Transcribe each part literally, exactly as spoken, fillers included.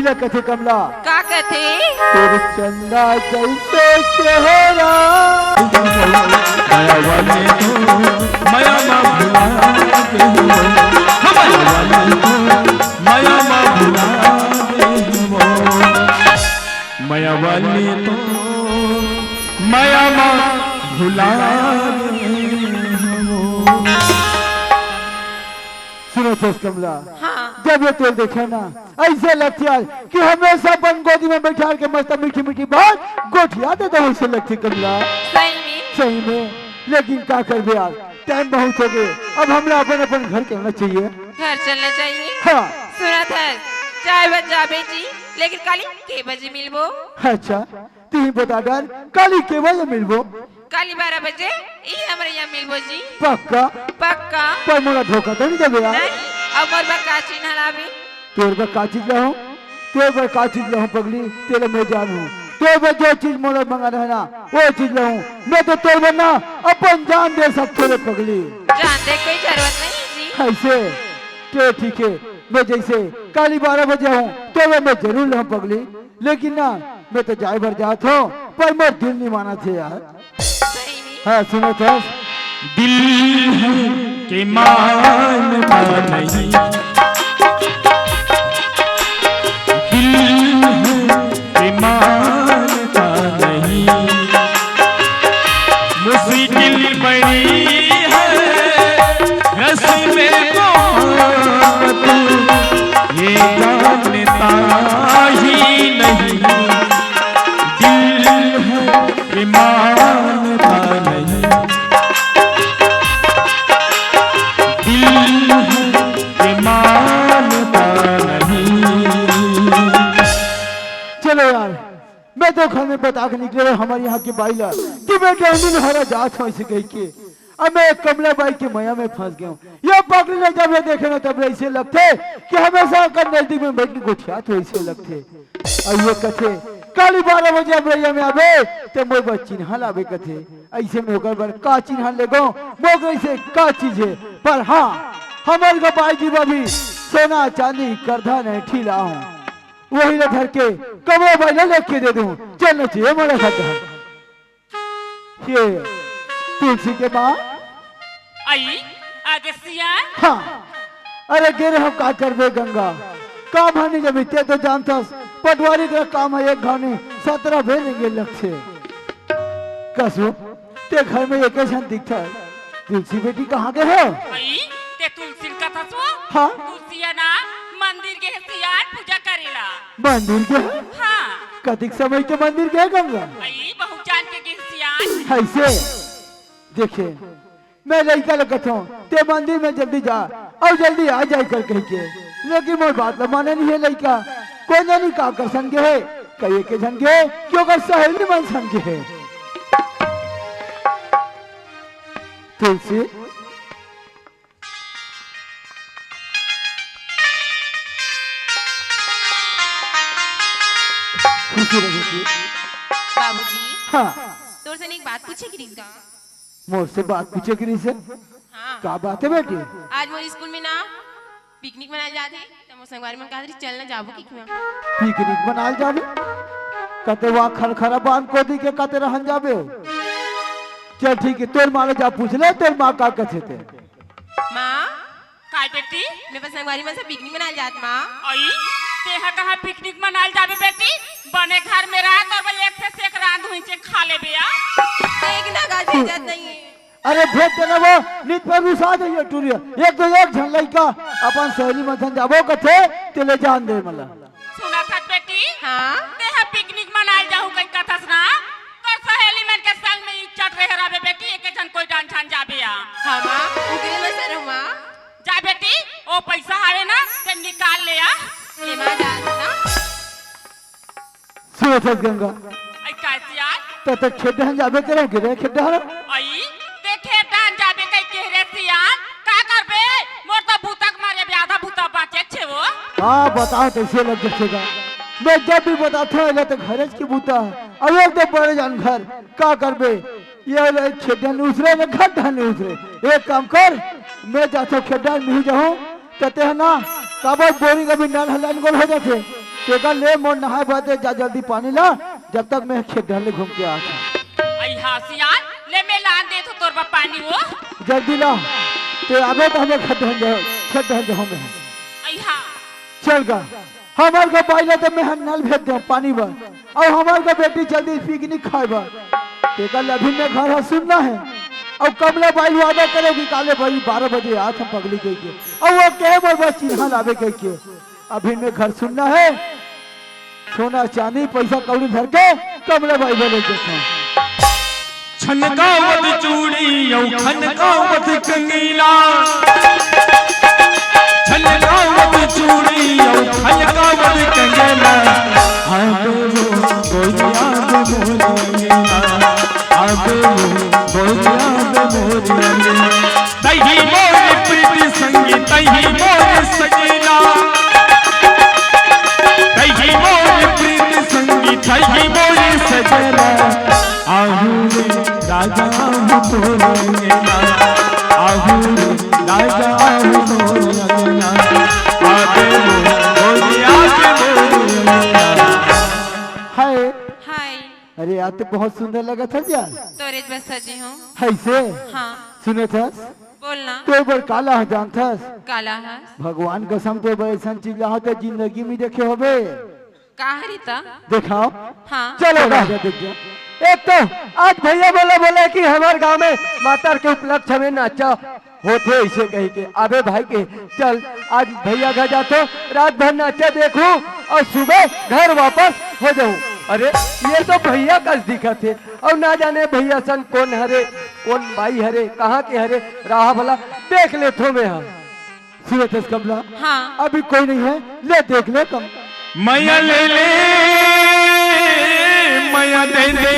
ला कथे कमला। का कथे? तोर चंदा जैसे चेहरा। मया वाली तो मया मा भुला गे हो। मया वाली तो मया मा भुला गे हो। मया वाली तो मया मा भुला गे हो। सुनत हस कमला, हाँ। जब ये तोर देखे ना, ऐसे लगथे यार कि हमेशा अपन गोदी में बैठार के मस्त मीठी मीठी बात गोठिया देत हस, ऐसे लगथे कमला। सही में? सही में। लेकिन का करबे यार, टाइम बहुत हो गे, अब हमला अपन अपन घर चलना चाहिए। घर चलना चाहिए? हाँ। सुनत हस, चार बज जाबे जी, लेकिन काली के बजे मिलबो? अच्छा, तिही बता डर, काली के बजे मिलबो? काली बारह बजे इही हमरे यहाँ मिलबो जी। पक्का? पक्का। पर मोला धोखा तो नहीं देबे यार? नहीं। अब मोर बर का चीज लाबे? तोर बर का चीज लाहूं? तोर बर का चीज लाहूं पगली, तेला मैं जानहूं। तोर बर जो चीज मोला मंगाना हे ना, वो चीज लाहूं। मैं तो तोर बर ना अपन जान दे सकथों रे पगली। जान दे कोई जरूरत नहीं जी। ऐसे? तो ठीक है, मैं जैसे काली बारह बजे आहूं, तोर बर मैं जरूर लाहूं पगली। लेकिन ना, मैं तो जाए बर जात हूं, पर मोर दिल नहीं मानत हे यार। सही में? हाँ, सुनत हस। दिल है के मानता नहीं, दिल है के मानता नहीं, मुश्किल बड़ी है रस्म को तू ये जानता ही नहीं, दिल है ये मानता नहीं, दिल है ये मानता नहीं। चलो यार, मैं तो घर में बता के निकले हमारे यहाँ की बाई ला कि मैं डंडी हरा जात हूँ ऐसे कह के। अब मैं कमला बाई के मया में फंस गया हूँ। ये पगली ला जब ये देखे ना तब ऐसे लगथे कि हमेशा ओकर नजदीक में बैठ के गोठियात हो ऐसे लगथे। अउ ये कथे काली बारह बजे हमर मया में आबे ते मोर बर चिन्हा लाबे कथे। ऐसे में ओकर बर का चिन्हा लेगो, मोर ऐसे का चीज है। पर हाँ, हमर गा बाई जी बर भी सोना चांदी करधा नहीं ठिलाहूँ। वही ला धर के कमला बाई ला लेके दे दूँ। चलना चाहिए मोला घर। ये तुलसी के माँ। आई, आगे सियान। हाँ। अरे गे रहे हम का करबे गंगा, काम हनी जब इतने तो जानतस, पटवारी का काम है एक घानी सत्रह भेलेंगे लक्ष्य। कसो, ते घर में एक झन दिखता है। तुलसी बेटी कहाँ गए हो? आई, ते तुलसी का था सो? हाँ। तुलसी है ना, मंदिर के सियान पूजा करेला। मंदिर के है? हाँ। कतिक समय के मंदिर के है गंगा? आई, बहुत जान के गिर सियान। ऐसे, देखे, मैं लइका ल कथों, "ते मंदिर में जल्दी जा, अउ जल्दी आ जाए," कर कहि के। लेकिन मोर बात ल माने नहीं है लइका। कोन जानी का कर सन गे है, कई के झन गे, कि ओकर सहेली मन सन गे है। तुलसी, खुशी रहे बेटी। बाबूजी, हाँ। तोर से एक बात पूछे के रहिस गा। मोर से बात पूछे के रहिस हे? हाँ। का बात है बेटी? आज मोर स्कूल में ना पिकनिक मनाए जात हे, त मोर संगवारी मन कहत रहिस, "चल ना जाबो पिकनिक।" पिकनिक मनाए जाबे? कते वा खरखरा बांध कोती के कते रहन जाबे? चल ठीक है, तोर माँ ले जा पूछ ले, तोर माँ का कथे ते। माँ, काय बेटी? मैं बस संगवारी मन से पिकनिक मनाए जात माँ। अई, तेहा कहाँ पिकनिक मनाए जाबे बेटी? बने घर में रह, तोर बर एक से सेक रांध हुई चे खा लेबे आ। देख ना गा, इज्जत नहीं है। अरे भेज देना वो, नित पर रुसा जाइए टूरिया। एक तो एक झन लइका अपन सहेली मन सन जाबो कथे, ते ले जान दे मला। सुनत हस बेटी? हाँ? तेहा पिकनिक मनाए जाहूँ कहि कथस ना, तोर सहेली मन के संग में इज्जत रहे रहबे बेटी, एके झन कोई डांछान जाबे आ। हाँ माँ, उगरे में सर माँ। जा बेटी, ओ पैसा हवे ना, ते निकाल ले आ। ले माँ, जा ना। सुनत हस गंगा। आई का सियान? त, त खेत डहन जाबे करे के रे खेत डहन? आई, ते खेत डहन जाबे कहि के रे सियान? का करबे? मोर तो भूतक मारे बे आधा भूता बाँचे छे वो। हाँ, बताओ तो इसे लग जैसे का। मैं जब भी बताता हूँ, एला तो घरेज की बूता है। अब एक तो बड़े जान घर, का करबे? ये ले खेत डहन उसरे, न घर डहन उसरे। एक काम कर, मैं जाता हूँ खेत डहन नहीं जाऊँ, कहते हैं ना, काबर बोरिंग अभी नल हलन गोल हो जाते। तेकर ले मोर नहाय बर दे, जा जल्दी पानी ला, जब तक मैं खेत डहर ले घूम के आत हँव। अई हाँ सियान, ले मैं लान देत हँव तोर बर पानी वो। जल्दी ला, ते आबे त हमें खेत डहर जाहूँ, खेत डहर जाहूँ मैं। अई हाँ। चल गा, हमर घर बाई ला तो मैं ह नल भेज देहूँ पानी बर, अउ हमर घर बेटी चल दिस पिकनिक खाय बर। तेकर ले अभी मैं घर ह सुन्ना हे, अउ कमला बाई वादा करे कि काले बाई बारह बजे आत हँव पगली कहिके, अउ वो कहे मोर बर चिन्हा लाबे कहिके। अभी मैं घर सुन्ना हे, सोना चांदी पइसा कौड़ी धर के कमला बाई बर ले जाथँव। छनकावत चूड़ी अउ खनकावत कंगीला, छनकावत चूड़ी अउ खनकावत कंगीला, आबे वो गोरिया दे मोर अंगना, आबे वो गोरिया दे मोर अंगना। तही मोर प्रीत संगी, तही मोर सजना, तही मोर प्रीत संगी, तही मोर सजना। आहू रे राजा आहू तोर अंगना, आहू रे राजा आहू तोर अंगना। आबे वो गोरिया दे मोर अंगना। हाय। हाय। अरे यार, तैं बहुत सुंदर लगत हस यार। तोरेच बर सजे हँव। अइसे? हाँ। सुनत हस? बोल ना। तैं एक बार का लाहूँ जानत हस? का लाहस? भगवान कसम तैं एक बार अइसन चीज लाहूँ तैं जिंदगी में देखे होबे। का हरे त? देखाव। हाँ। चलो राजा देख जा। एक तो आज भैया बोला, बोला कि हमर गांव में मातर के उपलक्ष्य में नाचा होथे अइसे कहिके, आबे भाई के, चल आज भैया घर जाथों, रात भर नाचा देखहूँ अउ सुबह घर वापस हो जाहूँ। अरे ये तो भैया कस दिखत हे, अउ ना जाने भैया सन कोन हरे, कोन बाई हरे, कहाँ के हरे, राह भला देख लेथों मैं ह। सुनत हस कमला? हाँ। अभी कोई नहीं है, ले देख ले कम। मया ले ले, मया दे दे,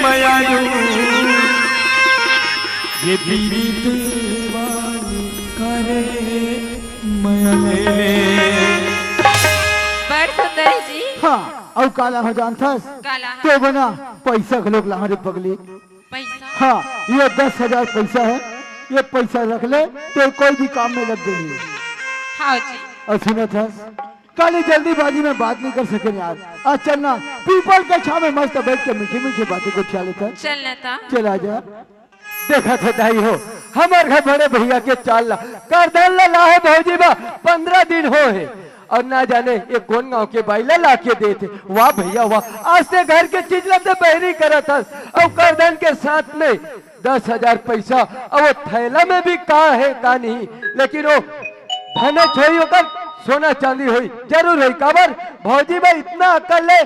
मया दू। ये पीरी दीवानी करे, मया ले ले। बड़ सुंदर जी। हाँ, अउ का लाहूँ जानत हस? का लाहस? तैं बर ना पइसा घलोक लाहूँ रे पगली। पइसा? हाँ, ये दस हजार पइसा हे, ये पइसा रख ले, तोर कोई भी काम में लग जाही। हाँ जी। अउ सुनत हस, काली जल्दीबाजी में बात नहीं कर सकेन यार। आज चल ना, पीपल के छाँव में मस्त बइठ के मीठी मीठी बातें गोठिया लेथन। चल ना ता। चल आ जा। देखत हस दाई हो, हमर घर बड़े भैया के चाल ला, करधन ला लाहे भौजी बा, पंद्रह दिन होहे। अउ ना जाने ये कोन गांव के बाई ला लाके देथे। वाह भैया वाह, आज तैं घर के चीज ला तैं बहिरी करत हस, अउ करधन के साथ में दस हजार पइसा, अउ वो थैला में भी का हे का नहीं, लेकिन वो धनेच होही, ओकर सोना चांदी होही, जरूर होही। काबर भौजी बा अतना अकल ले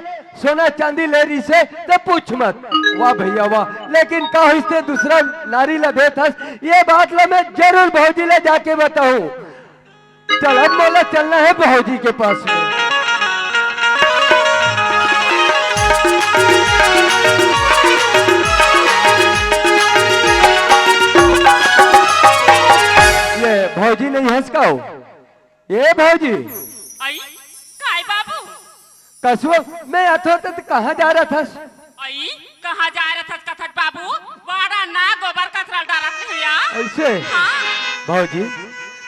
सोना चांदी ले रहिसे, तैं पूछ मत। वाह भैया वाह, लेकिन का होइस तैं दूसरा नारी ला देत हस, ये बात ला मैं जरूर भौजी ला जाके बताहूँ। चल, अब मोला चलना हे भौजी के पास में। ये भौजी नहीं हस का हो? ये भौजी। अई, काय बाबू? कसो, मैं आथों त कहाँ जा रहा थस? अई, कहाँ जा रहा थस कथस बाबू? वाड़ा ना गोबर कचरा डारत रहे यार। अइसे? हाँ। भौजी,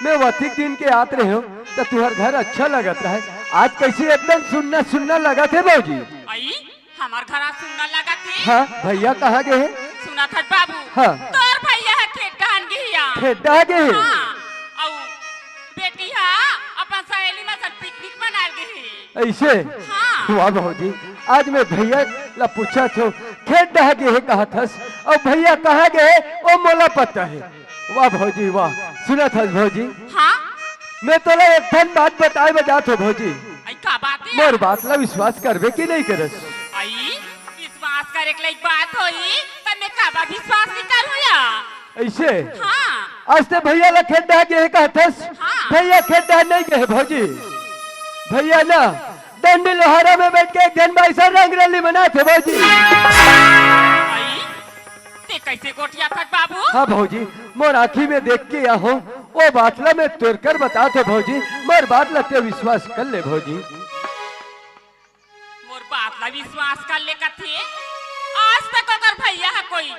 मैं वतिक दिन के आत रहेंव, त तुँहर घर अच्छा लगत रहे। आज कइसे एकदम सुन्ना सुन्ना लगत हे भौजी? अई, हमर घर आज सुन्ना लगत हे? हाँ, भैया कहाँ गे हे? सुनत हस बाबू? हाँ। तोर भैया ह खेत डहन गे हे यार। खेत डहन गे हे? हाँ, अउ बेटी ह अपन सहेली मन संग पिकनिक मनाय ल गे हे। अइसे? हाँ। वाह भौजी, आज मैं भैया ला पूछत हों, खेत डहन गे हे कहत हस, अउ भैया कहाँ गे हे, वो मोला पता हे। वाह भौजी, वाह। सुनत हस भौजी? हाँ? मैं तोला एक ठन बात बताय बर जात हों भौजी। अई, का बात हे? मोर बात ला विश्वास करबे कि नहीं करस? अई, विश्वास करे के लायक बात होही, त मैं काबर विश्वास नहीं करूँ या? अइसे? हाँ। आज तैं भैया ला खेत डहन गे हे कहत हस? हाँ। भैया खेत डहन नहीं गे हे भौजी। भैया ना डंडी लोहारा में बइठ के एक झन बाई सन रंग रली मनात हे भौजी। अई, तैं कइसे गोठियाथस बाबू? हाँ भौजी, मोर आँखी में देख के आहों, वो बात ला मैं तोर कर बतात हों भौजी, मोर बात ला तैं विश्वास कर ले भौजी। मोर बात ला विश्वास कर ले कथे। आज तक ओकर भैया ह कोई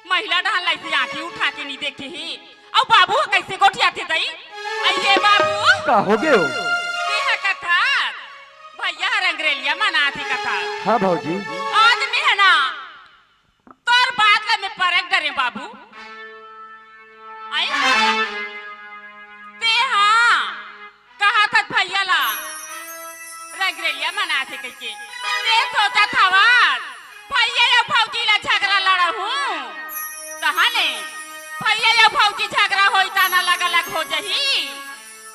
महिला डहन ला अइसे आँखी उठा के नहीं देखे हे। अउ बाबू ह कइसे गोठियाथे दई? अई हे बाबू। का हो गे हो? तें ह कथस? हाँ भौजी। आज मैं है ना, तोर बात ला मैं परख डरे बाबू। आई? ते हाँ, कहा था भैया ला रंगरेलिया मनाथे कहिके। ते सोचत हवस, भैया या भौजी ला झगड़ा लड़ा हूँ। तहाने भैया या भौजी झगड़ा होई ता ना अलग अलग हो जही।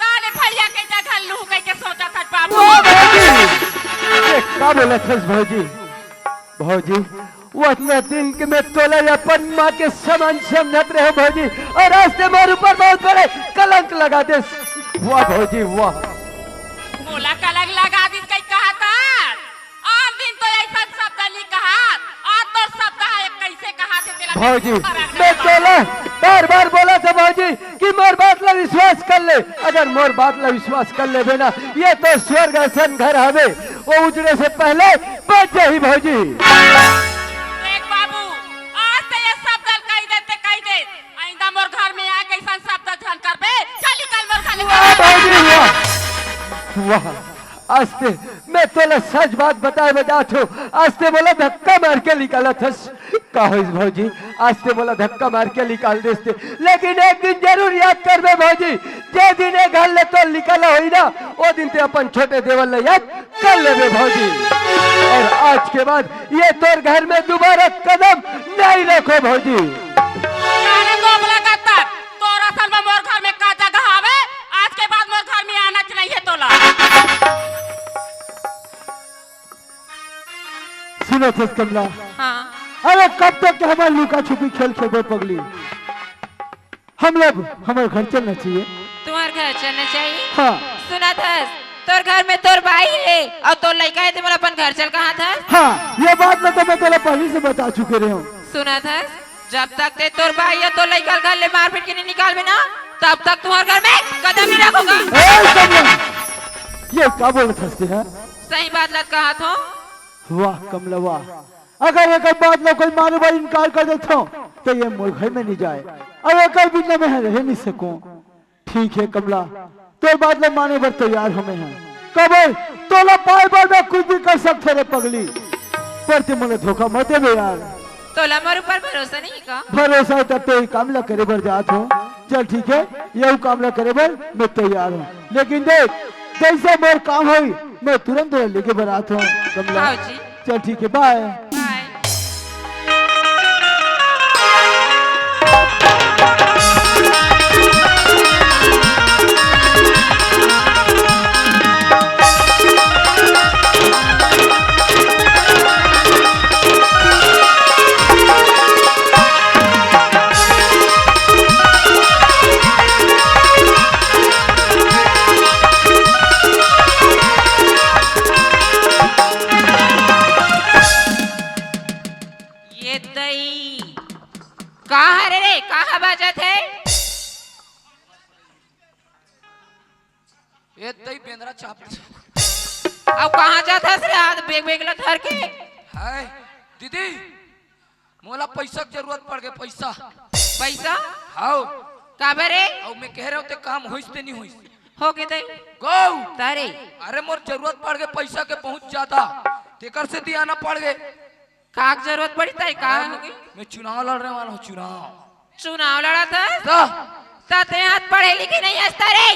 ताने भैया के जगह लूहूँ कहिके सोचत हस बाबू। ओ भौजी, ये का बोलत हस भौजी? भौजी, वो अतना दिन के मैं तोला अपन माँ के समान समझत रहे भौजी, और आज ते मोर ऊपर बहुत बड़े कलंक लगा देस। वाह भौजी, वाह। मोला कलंक लगा दिस कहिके कहा था। आन दिन तो ऐसा शब्द नहीं कहा, आज तो शब्द है, कैसे कहा थे तेला भौजी, मैं तोला बार बार बोला था भौजी कि मोर बात ला विश्वास कर ले। अगर मोर बात ला विश्वास कर लेबे ना, ये तो स्वर्ग असन घर हवे, वो उजड़े से पहले बच जाही भौजी। देख बाबू, आज ते ये शब्द कह दे, ते कह दे, आइंदा मोर घर में आके ऐसा शब्द झन करबे, चल निकल मोर घर ले। वाह भौजी, वाह। वाह, आज ते मैं तोला सच बात बताए बजात हूँ, आज ते मोला धक्का मार के निकालत हस। का होइस भौजी, आज ते मोला धक्का मार के निकाल देस ते, लेकिन एक दिन जरूर याद करबे भौजी, जे दिन ए घर ले तोर निकला होई ना, ओ दिन ते अपन छोटे देवर ले याद कर लेबे भौजी। और आज के बाद ये तोर घर में दोबारा कदम नहीं रखो भौजी। अरे दोबला गत्तर, तोर असल में मोर घर में का जगह आवे? आज के बाद मोर घर में आना च नहीं है तोला। सुनत हस कमला? हाँ। अरे कब तक के हमर लुका छुपी खेल खेलबे पगली? हम लोग, हमर घर चलना चाहिए। तुम्हार घर चलना चाहिए? हाँ। सुनत हस, तोर घर में तोर बाई हे और तोर लइका हे, ते मोला अपन घर चल कहा था? हाँ, ये बात ना तो मैं तोला पहले से बता चुके रहे हूँ। सुनत हस, जब तक ते तोर बाई या तोर लइका घर ले मारपीट के नहीं निकालबे ना, तब तक तुम्हार घर में कदम नहीं रखूंगा। ए, कमला, ये का बोलत हस ते, हाँ? सही बात लत कहा थो। वाह कमला वाह, अगर एक बात ला कोई माने बर इनकार कर देथो, तो ये मोर घर में नहीं जाए, और एक बिना मैं रह नहीं सकूं। ठीक है कमला, तोर बात ला माने बर तैयार हमें हैं। कबे तोला पाए बर मैं कुछ भी कर सकथो रे पगली, पर ते मोला धोखा मत देबे यार। तोला मोर ऊपर भरोसा नहीं का? भरोसा है तब तो ये काम ला करे बर जात हो। चल ठीक है, यही काम ला करे बर मैं तैयार हूँ, लेकिन देख जैसे मोर काम होई मैं तुरंत तोला लेके बर आत हूँ कमला। हाँ जी। चल ठीक है, बाय। बाय। ये दई। का हरे रे? कहाँ बाजत हे? ये दई बेंदरा चाप। अब कहाँ जात हस रे? हाथ बेग बेग ला धर के। हाय, दीदी, मोला पैसा के जरूरत पड़ गए, पैसा। पैसा? हाव। काबर रे? अब मैं कह रहा हूँ, ते काम होइस ते नहीं होइस? हो गए ते। गौ। तारे। अरे, मोर जरूरत पड़ गए पैसा के बहुत ज्यादा, तेकर से दिया ना पड़ गए। का के जरूरत पड़ी ताई, का अरे, हो गई? मैं चुनाव लड़ने वाला हूँ, चुनाव। चुनाव लड़ा था? तो? तो ते हाथ पढ़े लिखे नहीं हस तारे।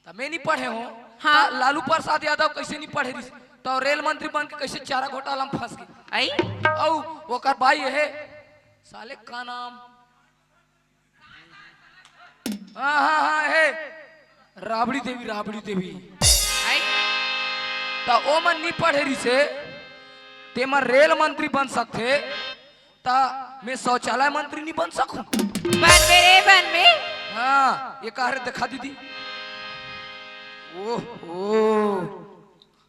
त मैं नहीं पढ़े हूँ। हाँ। त लालू प्रसाद यादव कैसे नहीं पढ़े रहिस? तो रेल मंत्री बन के कैसे चारा घोटाला में फंस गए? आई? औ ओकर भाई है, साले का नाम? हाँ, हाँ, हाँ, है। राबड़ी देवी, राबड़ी देवी। आई? त ओ मन नहीं पढ़े रहिसे, ते मन रेल मंत्री बन सकथे, त मैं शौचालय मंत्री नहीं बन सकूं? बनबे रे, बनबे। हाँ, ये कहा रे, दिखा दीदी। ओहो,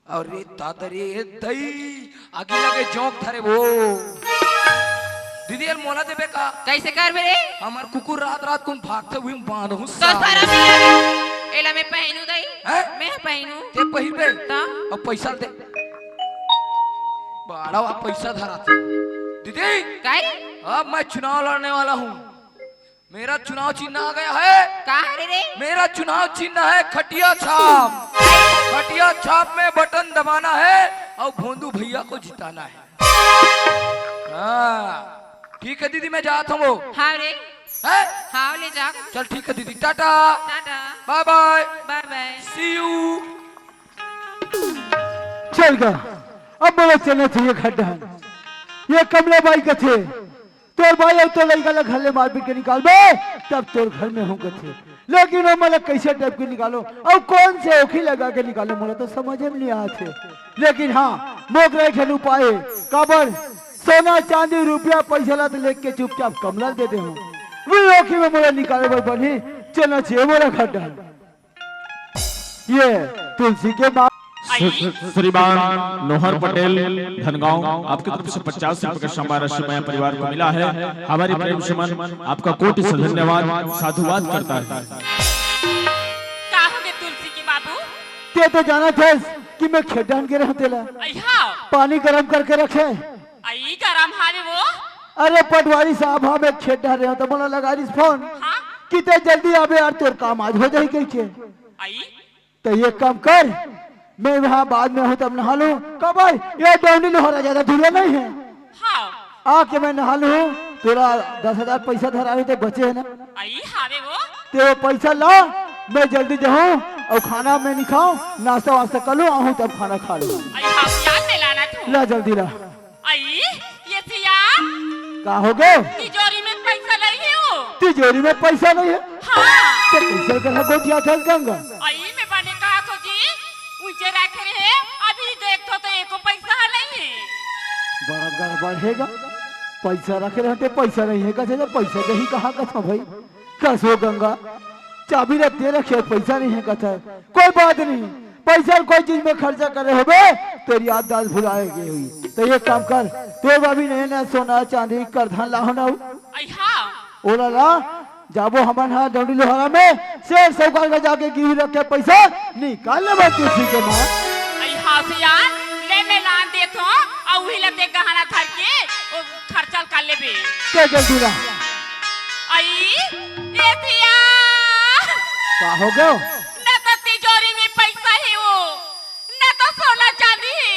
अरे दादा रे, दई, आगी लगे जोंक धरे वो। दीदी, यार मोला देबे का? कैसे करबे रे? हमर कुकुर रात रात कुन भागथे, उही में बांधहूं तो साला। शरम नहीं लगे? एला मैं पहिनू दई? हैं? मैं पहिनू। ते पहिरबे? ता? अब पैसा दे। बड़ा वा पैसा धरा थे। दीदी, काई? अब मैं चुनाव लड़ने वाला हूँ। मेरा चुनाव चिन्ह आ गया है। का हरे रे? मेरा चुनाव चिन्ह है खटिया छाप। खटिया छाप में बटन दबाना है, और भोंदू भैया को जिताना है। हाँ, ठीक है दीदी, मैं जाता हूँ। हाँ रे। है? हाँ, ले जा। चल ठीक है दीदी, टाटा। टाटा। बाय बाय। बाय बाय। See you। चल गा, अब मोला चलना चाहिए घर डहन। ये कमला बाई कथे, तोर बाई अउ तोर लइका ला घर ले मारपीट के निकालबे, तब तोर घर में हूँ कथे। लेकिन वो मोला कैसे टाइप के निकालो, अउ कौन से ओखी लगा के निकालो, मोला तो समझ में नहीं आत हे। लेकिन हाँ, मोर करा एक ठन उपाय हे। काबर? सोना, चांदी, रुपया, पैसा ला तो लेके चुपचाप कमला दे दे हूँ। वो ओखी में मोला निकाले बर बनी, चलना चाहिए मोला घर डहन। ये तुलसी के माँ। श्री-, श्रीमान नोहर पटेल, धनगांव, आपकी तरफ से पचास रुपए का शानदार राशि मया परिवार को मिला है। हमारी प्रेम सुमन आपका कोटि से धन्यवाद, साधुवाद करता है। का हो गे तुलसी के बाबू? ते तो जाना थस कि मैं खेत डहन गे रहूं तेला। अइहा। पानी गरम करके रखे। अई गरम हावे वो। अरे पटवारी साहब, हाँ, मैं खेत डहन गे रहेंव तो मोला लगा रिस फोन। हाँ। कि ते जल्दी आबे यार, तोर काम आज हो जाही कहिके। अई तो एक काम कर, मैं वहाँ बाद में हूँ तब नहा लूँ। काबर? ये डौंडी लोहरा ज्यादा दूर नहीं है। हाँ। आके मैं नहा लूँ, तोला दस हजार पैसा धरावे ते बचे है ना? अई हावे वो। ते वो पैसा ला, मैं जल्दी जाऊँ अउ खाना मैं नहीं खाऊँ, नाश्ता वास्ता कर लूँ, आहूँ तब खाना खा लूँ। अई हाँ, याद दिलाना तू। ला जल्दी ला। अई, ये सियान। का हो गे? तिजोरी में पैसा नहीं है वो। तिजोरी में पैसा नहीं है? हाँ। ते कैसे कर गोठियाथस गंगा? अई, मैं बने कहा तो जी, उंचे रखे रहे, अभी देखथों तो एको पैसा नहीं है। बड़ा गड़बड़ हे गा, पैसा रखे रहे ते पैसा नहीं है, कथे तो पैसा देही कहाँ कथा भाई? कस हो गंगा, चाबी ला ते रखे, पैसा नहीं है कथा। कोई बात नहीं, पैसा कोई चीज में खर्चा करे होबे, तोर याददाश्त भुलाए गे होही। तो एक काम कर, तोर बर भी नया नया सोना चांदी करधन लाहूँ ना। अइहा। ओला ला, जाबो हमन हा डौंडी लोहरा में, सेठ साहूकार का जाके गिरवी रख के पैसा निकाल लेबे तुलसी के माँ। अइहा सियान, ले मैं लान देथों, अउ उही ला ते गहना धर के, ओ खर्चा कर लेबे। ते जल्दी ला। अई, ये सियान। का हो गयो? ना तो तिजोरी में पैसा हे वो, ना तो सोना चांदी हे।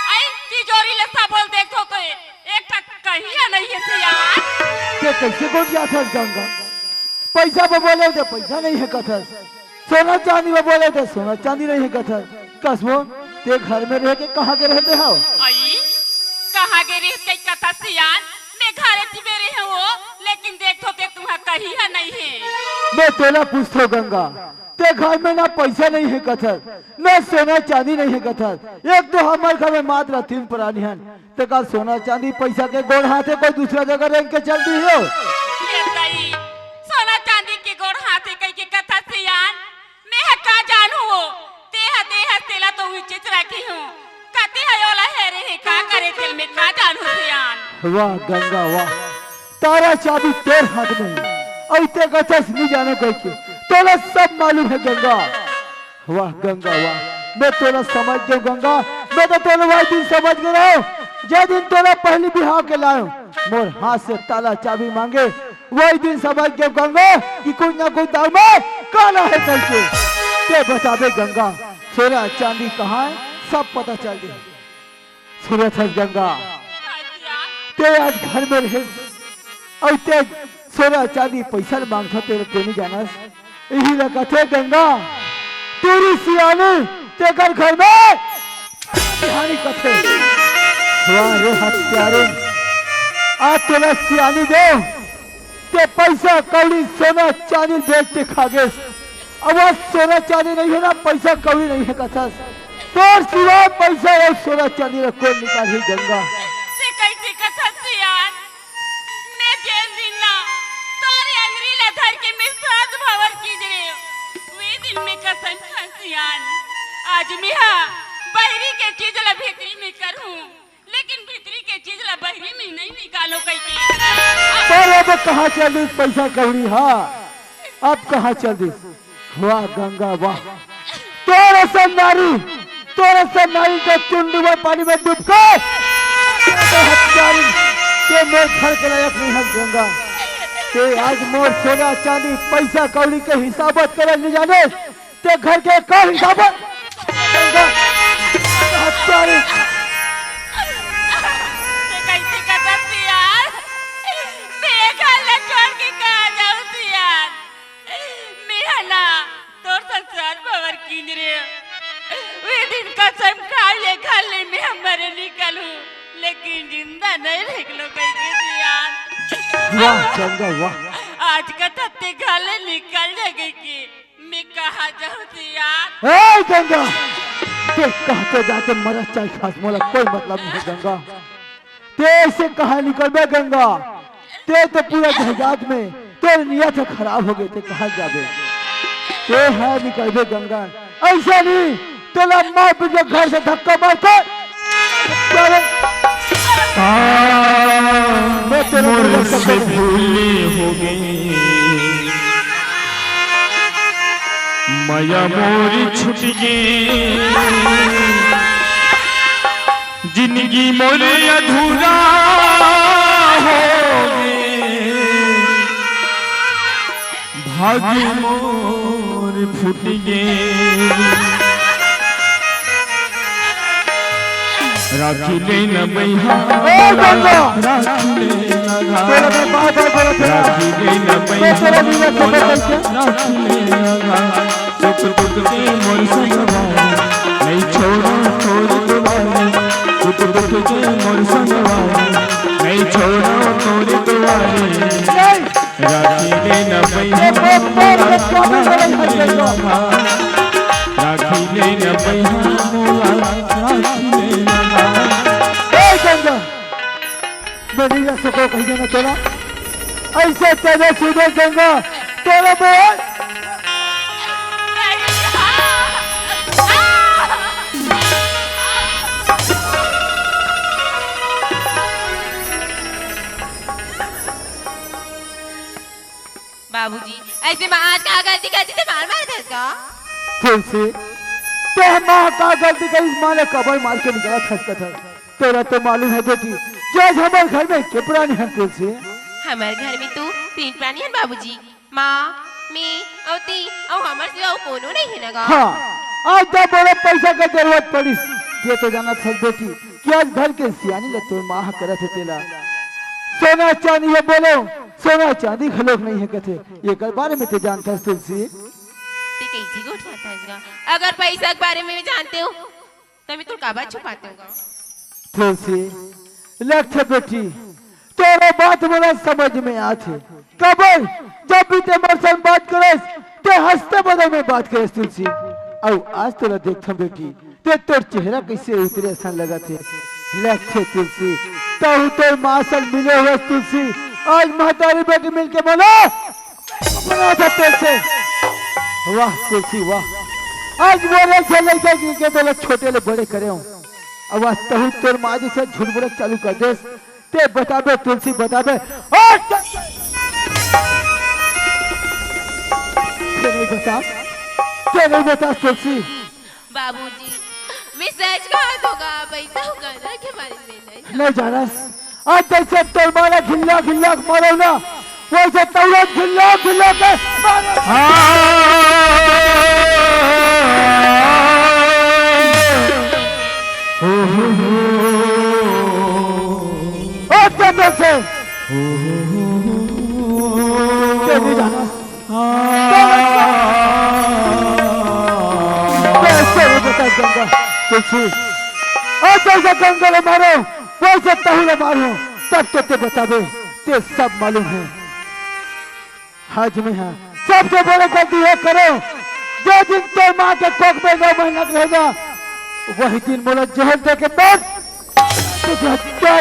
अई, तिजोरी ला सबो ल देखथों तो एक ठा कहीं नहीं है सियान। ते कैसे गोठियाथस गंगा? पैसा बर बोले ते पैसा नहीं है कथस, सोना चांदी बर बोले ते सोना चांदी नहीं है कथस। कस वो, ते घर में रह के कहाँ गे रहे हव? अई, कहाँ गे रहे कथस सियान? मैं घरे में रहे हूँ, लेकिन देखथों ते तुँहर कहीं नहीं है। मैं तोला पूछथों गंगा, ते घर में ना पैसा नहीं है कथस, ना सोना चांदी नहीं है कथस। एक तो हमर घर में मात्र तीन परानी हन, ते का सोना चांदी पैसा के गोड़ हाथे कोई दूसरा जगह रेंग के चल दिही हो? ये सही, सोना चांदी के गोड़ हाथे कहिके कथस सियान, मैं ह का जानहूँ? ते ह दे हस तेला तो उहिचेच रखे हूँ। कते ह ओला हेरे हे, का करे तेला मैं का जानहूँ सियान? वाह गंगा वाह, ताला चाबी तोर हाथ में हे, अउ ते कथस नहीं जानो कहिके, तोला सब मालूम है गंगा। वाह गंगा वाह, मैं तोला समझ गेंव गंगा, मैं तो तोला वही दिन समझ गे रहेंव, जे दिन तोला पहली बिहाव के लाएंव, मोर हाथ से ताला चाबी मांगे, वही दिन समझ गेंव गंगा कि कुछ ना कुछ दाव में काला है कहिके। ते बताबे गंगा, सोना चांदी कहाँ है, सब पता चल जाही। सुनत हस गंगा, ते आज घर में रहे, अउ ते सोना चांदी पैसा ल मांगथस, तेला ते नहीं जानस। इही ला कथे गंगा, टूरी सियानी, तेकर घर में बिहानी कथे। वाह रे हत्यारे, आज तोला सियानी दे, ते पैसा कौड़ी सोना चांदी बेच के खा गेस। अब आज सोना चांदी नहीं है ना, पैसा कौड़ी नहीं है कथस। तोर सिवाय पैसा अउ सोना चांदी ला कोन निकालही गंगा? ते कइसे कथस सियान? मैं जेन दिन ना तोरे अंगरी ला धर के मैं सास भावर कीजे, वे दिन मैं कसम खान सियान। आज मैं हा बहिरी के चीज ला भीतरी में करहूँ, लेकिन भीतरी के चीज ला बहिरी में नहीं निकालो कहिके। पर अब कहाँ चल दिस पैसा कौड़ी? हाँ, अब कहाँ चल दिस? वाह गंगा वाह, तोर असन नारी, तोर असन नारी के चुंडू में पानी में डूब के, ते हत्यारी, ते मोर घर के लायक नहीं है गंगा। ते आज मोर सोना चांदी पैसा कौड़ी के हिसाबत करे नहीं जाने, ते घर के का हिसाबत? गंगा, हत्यारी। अरे निकलू, लेकिन जिंदा नहीं निकलो कह के सियान। वाह गंगा वाह। आज का तत्ते घर ले निकल जाएगी कि मैं कहाँ जाऊँ सियान? ए गंगा, ते कहते जाते मरत चाहे खास, मोला कोई मतलब नहीं है गंगा। ते ऐसे कहाँ निकलबे गंगा? ते तो पूरा जायदाद में तोर नियत ह खराब हो गए, ते कहाँ जाबे? ते है निकलबे गंगा, ऐसा नहीं, तेला मार पीट के घर से धक्का मार के चले। मैं तेरा मोर मुर्गा से सब भूले हो गई, मया मोर छुट गई। जिंदगी मोर अधूरा हो गे, भाग मोर फूट गे। राखी ले न बइहा, ए गंगा! राखी ले न गा। तेरा मैं बार बार बोला था। राखी ले न बइहा, तेरा लीला खत्म करके। राखी ले न गा। दुख दुख के मोर संगवारी, नहीं छोड़ो तोर दुआरी। दुख दुख के मोर संगवारी, नहीं छोड़ो तोर दुआरी। राखी ले न बइहा, राखी ले न बइहा, राखी ले न बइहा। ए गंगा, मैं नहीं रह सको कहीं ना तेरा। ऐसे तेरे सूझे गंगा, तेरा बोल। बाबूजी, ऐसे माँ आज का गलती कर दी ते मार मार देस का? तुलसी, ते माँ का गलती करी, माँ ने कबर मार के निकला खसकत है। तोला तो मालूम है बेटी, जो आज हमर घर में के प्राणी हन तुलसी। हमर घर में तो तीन प्राणी हन बाबूजी, माँ, मैं, अउ ती, अउ हमर सिवा अउ कोनो नहीं है ना गा। हाँ, आज जब बोले पैसा के जरूरत पड़िस, ये तो जानत हस बेटी कि आज घर के सियानी ल तोर माँ ह करत हे तेला। सोना चांदी हे बोलो, सोना चांदी घलोक नहीं है कथे, एकर बारे में ते जानत हस तुलसी? ते कैसे गोठियात हस गा? अगर पैसा के बारे में भी जानते हो, त मैं तोर काबर छुपाते हो गा? तुलसी, लखथे बेटी, तोरो बात मोला समझ में आथे। काबर, जब भी ते मोर संग बात करेस, ते हंसते बदन में बात करेस तुलसी। अउ आज तोला देखथंव बेटी, ते तोर चेहरा कैसे उतरे असन लगत हे। लखथे तुलसी, तहु तोर माँ संग मिले हुए तुलसी, आज महतारी बेटी मिलके मोला बना था तेरे से। वाह तुलसी वाह, आज मोरे से लइका के तोला छोटे ले बड़े करे हूँ। अब आज तहु तोर माँ जी से झूठ बोले चालू कर देस। ते बताबे तुलसी, बताबे। ओ, ते नहीं बता, ते नहीं बता तुलसी। बाबूजी, मैं सच कहत हों गा, पैसा उगाना के बारे में नहीं। नहीं जानस। आज जैसे तोर मारा घिल्ला घिल्ला मारो ना, वैसे तौरत घिल्ला घिल्ला के मारो। हाँ। हो, हो, हो। ओ, जल्दी से। हो, हो, हो, हो। जल्दी जाना। हाँ। जैसे वो बता गंगा, तुलसी। ओ, जैसे गंगा रे मारो, वैसे तहु रे मारो। तब तो ते बताबे, ते सब मालूम है। आज मैं हा सबसे बड़े गलती ये करो, जो दिन तोर माँ के कोख में नौ महीना के रहेगा, वही दिन मोला जहर दे के मर। तुझे हत्या।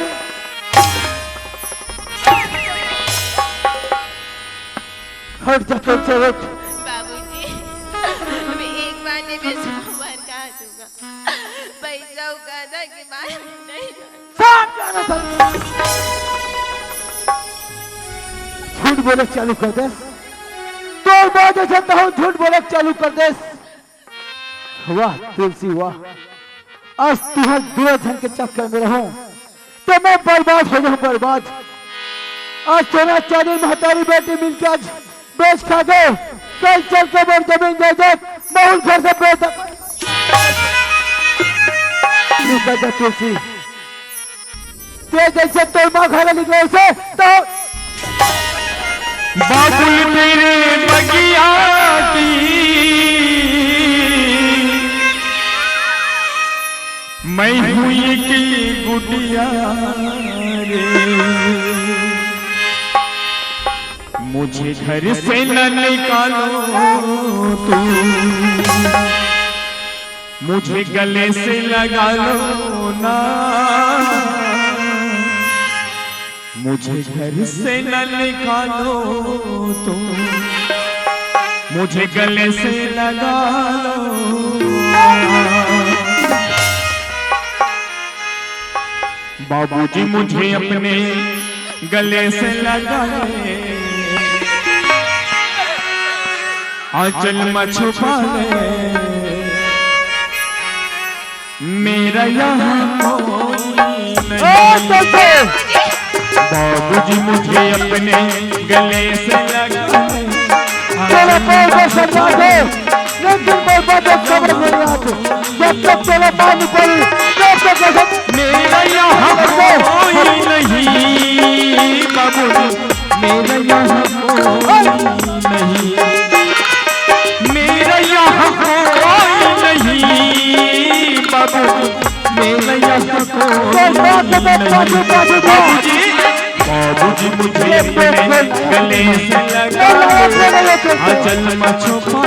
हट जा, चल, चल, हट। बाबूजी, मैं एक बार नहीं, मैं सौ बार कहा दूंगा। पैसा उगाना के बारे में नहीं। साफ जाना था। झूठ बोले चालू कर दे। तोर बाद ऐसा तो झूठ बोले चालू कर दे। वाह तुलसी वाह, आज तुहर दो झन के चक्कर में रहूं तो मैं बर्बाद हो जाऊं, बर्बाद। आज सोना चांदी महतारी बेटी मिलके आज बेच खा गए, कल चल के मोर जमीन जायदाद महूं घर से बेच निकल जा तुलसी। ते जैसे तोर माँ घर निकले से तो बाबुल तेरे बगिया की मैं हूँ एक कुटिया रे। मुझे घर से न निकालो तुम, मुझे गले से लगा लो ना। मुझे घर से न निकालो तुम, मुझे गले से लगा लो। बाबूजी मुझे अपने गले से लगा ले, आंचल में छुपा ले। मेरा यहाँ कोई नहीं। बाबूजी मुझे अपने गले से लगा ले। चलो, पैर को सजा दो, लेकिन मैं बजट समझ नहीं आते। जब तक चलो पानी पड़ी, तब तक ऐसा मेरा यहाँ कोई नहीं बाबूजी, मेरा यहाँ कोई नहीं, मेरा यहाँ कोई नहीं बाबूजी, मेरा यहाँ कोई नहीं। बाबूजी, बाबूजी मुझे अपने गले से लगा ले, आंचल में छुपा